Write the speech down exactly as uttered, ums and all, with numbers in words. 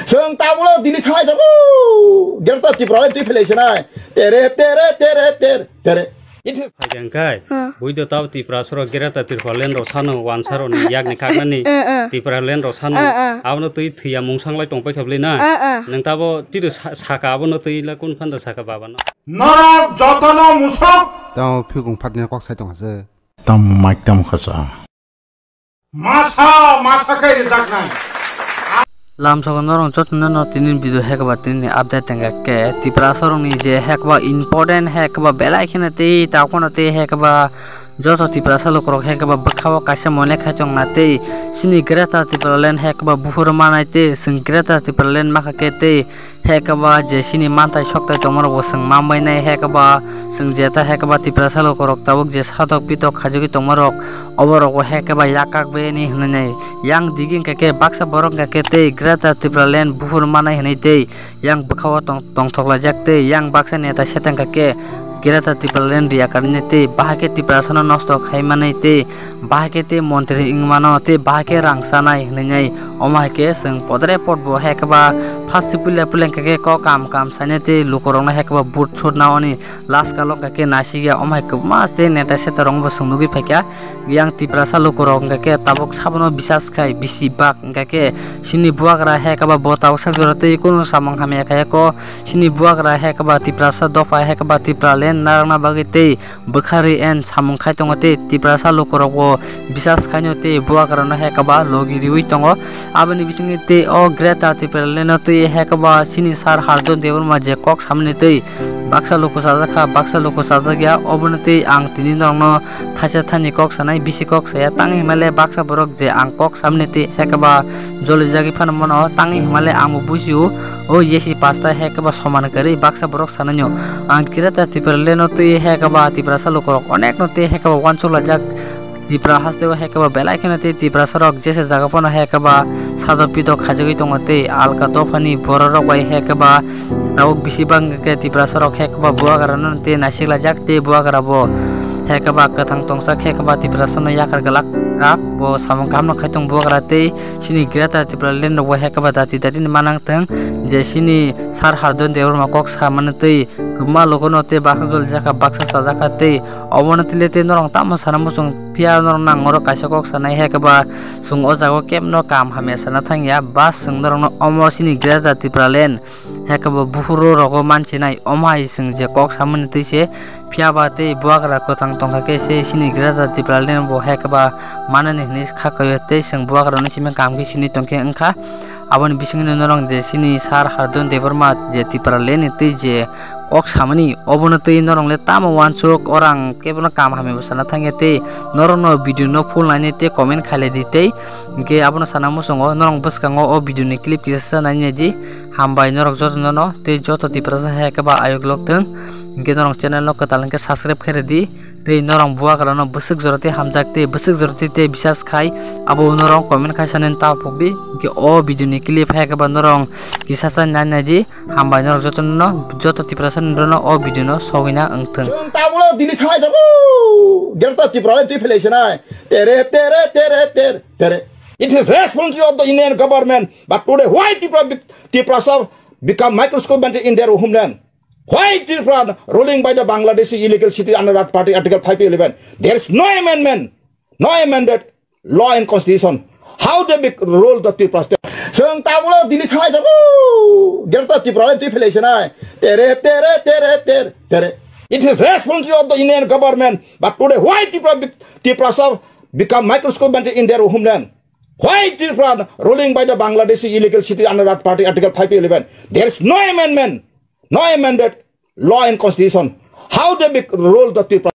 Chwng tabukno dini thanglai tongo. Greater Tipraland twi phailai sinai. Tere, tere, tere, tere, tere. It is Hai khe hwnkhe, Hmm. buido tabo Tiprasarok Greater Tipraland rok sano wansarokni yakni kaknani Hmm, hmm. Tipraland rok sano Hmm, hmm. abono twi thwiya mungsanglai tongpai kha bwlwi na? Hmm, hmm. Nwng tabo tiro sa-, saka abono twi la kun phanda saka babano? Norok jotono musuk. Tamo phikung phatni kok sai tong hase. Tam mic tam khacha. Masa, masa khe rijaknai. Lamsogo norok jotono no tini video hekba tini update tengka khe Tiprasarokni je hekba important hekba belai kheno tei takhwno tei hekba joto Tiprasa lukurok hekba bwkhao kaisa mone khai tongna tei chini Greater Tipraland hekba buphuru manai tei chwng Greater Tipraland makha khe tei hekba je chini mantai soktai tongmarokbo chwng manbainai hekba chwng jeta hekba Tiprasa lukurok tabuk je satok pitok khaijagwi tongmarok oborokbo hekba yakak beni hwnwi nai. Yang digi hwnkha khe baksa borok hwnkha khe tei Greater Tipraland buphuru manai hwnwi tei yang bwkhao tong-, tongthok laijak tei yang baksa neta seta hwnkha khe Greater Tipraland riya karwi nai tei bahai khe Tiprasano nosto khai manai tei bahai khe tei montri wng mano tei bahai khe rang chanai hwnwi nai. Omo hai khe chwng podre podbo hekba first puila puila hwnkha khe kok kam kam sainai tei lukurokno hekba vote sotna oni last kalo hwnkha khe naisik ya omo hai kwbangma tei neta seta rokno bo chwng nugwi phaikha. Yang Tiprasa lukurok hwnkha khe tabuk sabono bisas khai bisi bak hwnkha khe chini bubagra hekba bo tabuk sak jora tei kunu samung hamya khaiyako chini bubagra hekba Tiprasa dopha hekba Tipraland narwkna bagwi tei bwkharwi en samung khai tongo tei Tiprasa lukurokbo bisas khaino tei bubagrano hekba logi riwi tongo. Aboni bisingtwi tei o Greater Tipraland-o twi hekba chini Sir Hardon Debbarma je kok samani twi baksa luku chajakha, baksa luku chajakya, obono twi ang tini norokno thaisa thani kok sanai, bisi kok saya, tangwi hwnmale baksa borok je ang kok samani twi hekba jolijagwi phano mano, tangwi hwnmale angbo bujio, o yesi pasta hekba soman kwrwi baksa borok sananio. Ang Greater Tipraland-o twi hekba Tiprasa lukurok onekno twi hekba uansuk laijak. Tipra hasteo hekba belai kheno tei Tiprasarok jesa jaga phano hekba sajok pitok khaijagwi tongo tei alka dophani bororok bai hekba tabuk bisi bangkhe Tiprasarok hekba bubagrano tei naisik laijak tei bubagrabo hekba kwthang tongsa hekba Tiprasano yakar glak rak bo samung kahamno khai tong bubagra tei chini Greater Tipraland rokbo hekba dati dati ni manang tong je chini Sir Hardon Debbarma kok samani twi kwbangma logono tei baksa jolijak kha baksa chajak kha tei obono tile tei norok tamo sana muchung. Phiya norok nang oro kaisa kok sanai, hekba chwng o jaga o kebno kam hamya sana thangya, bas chwng norokno omo chini Greater Tipraland, hekba buphuru rogo mansinai, omo hai chwng je kok samani twi se, phiya ba tei bubagra kwthang tongkha khe se chini Greater Tipraland bo hekba manani hwnwi kha kaio tei chwng bubagrano simi kam khe sini tongkhe wngkha. Aboni bisingtwi norok je chini Sir Hardon Debbarma je Tipraland ni twi je kok samani, obono twi norok le tamo uansuk, orang kebono kam hamya bo sana thangya tei norokno video no full nainai tei comment khailai di tei hwnkhe abono sana muchungo norok bwskango o video ni clip kisa sa nainai di. Hambai norok jotono no tei joto Tiprasa hai khe ba ayuk lok thung, hwnkhe norok channel no kwtal hwnkhe subscribe khairidi. Tei norok bubagrano bwswk jora tei hamjak tei bwswk jora tei, tei bisas khai abo norok comment khai sanani ta pokdi. Hwnkhe o video ni clip hai khe ba norok kisa sa nainai di. Hambai norok jotono, joto Tiprasa ni rokno o video no sogwina wngthung. Chwng tabukno dini thanglai tongo. Greater Tipraland twi phailai sinai. Tere, tere, tere, tere, tere. It is responsibility of the Indian government. But today, why Tipra, Tiprasa become microscopic in their homeland? Why Tripura ruling by the Bangladeshi illegal city under that party Article five eleven? There is no amendment, no amended law and constitution. How they be rule the Tripura state? Chwng tabukno dini thanglai tongo. Greater Tipraland twi phailai sinai. Tere, tere, tere, tere, tere. It is responsibility of the Indian government. But today, why Tripura, Tiprasa become microscopic in their homeland? Why Tripura ruling by the Bangladeshi illegal city under that party Article five eleven? There is no amendment, no amended law and constitution. How they be rule the Tripura?